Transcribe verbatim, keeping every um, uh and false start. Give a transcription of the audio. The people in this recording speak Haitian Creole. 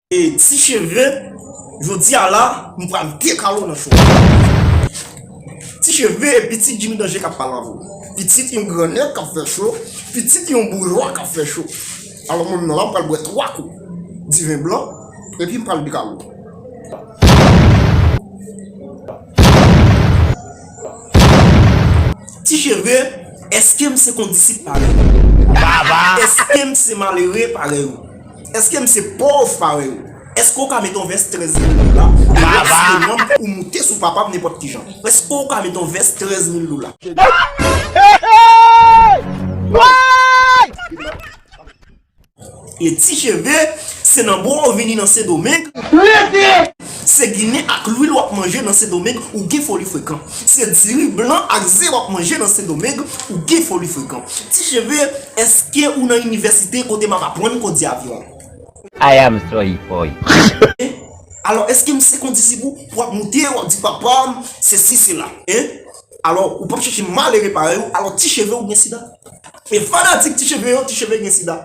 E Ti Cheve, jodi a la, m pral dekale w nan cho. Ti Cheve, e pitit Jimmy Danje k ap pale avè w. Pitit yon gran nèg k ap fè cho, pitit yon boujwa k ap fè cho. Alò, mwen menm nan la, m pral bwè twa kou diven blan, epi m pral dekale w. Ti Cheve, èske m se kondisip parèy ou? Baba! Èske m se malere parèy ou? Èske m se pòv parèy ou? Èske w ka mete yon vès trèz mil dola? Baba! Èske menm ou moute sou papa m nenpòt kijan? Èske w ka mete yon vès trèz mil dola? E Ti Cheve, se nan bwa w vini nan Sendomeng. Se ginen ak lwil w ap manje nan Sendomeng, ou gen foli frekan. Se diri blan ak ze w ap manje nan Sendomeng, ou gen foli frekan. Ti Cheve, èske ou nan inivèsite kote m ap aprann kondui avyon? I am sorry for you. Alò, èske m se kondisip ou pou w ap moute, w ap di papa m, sesi, sela? Hein? Alò, ou p ap chèche malere parèy ou, alò Ti Cheve ou gen sida. E fanatik Ti Cheve yo, Ti Cheve gen sida.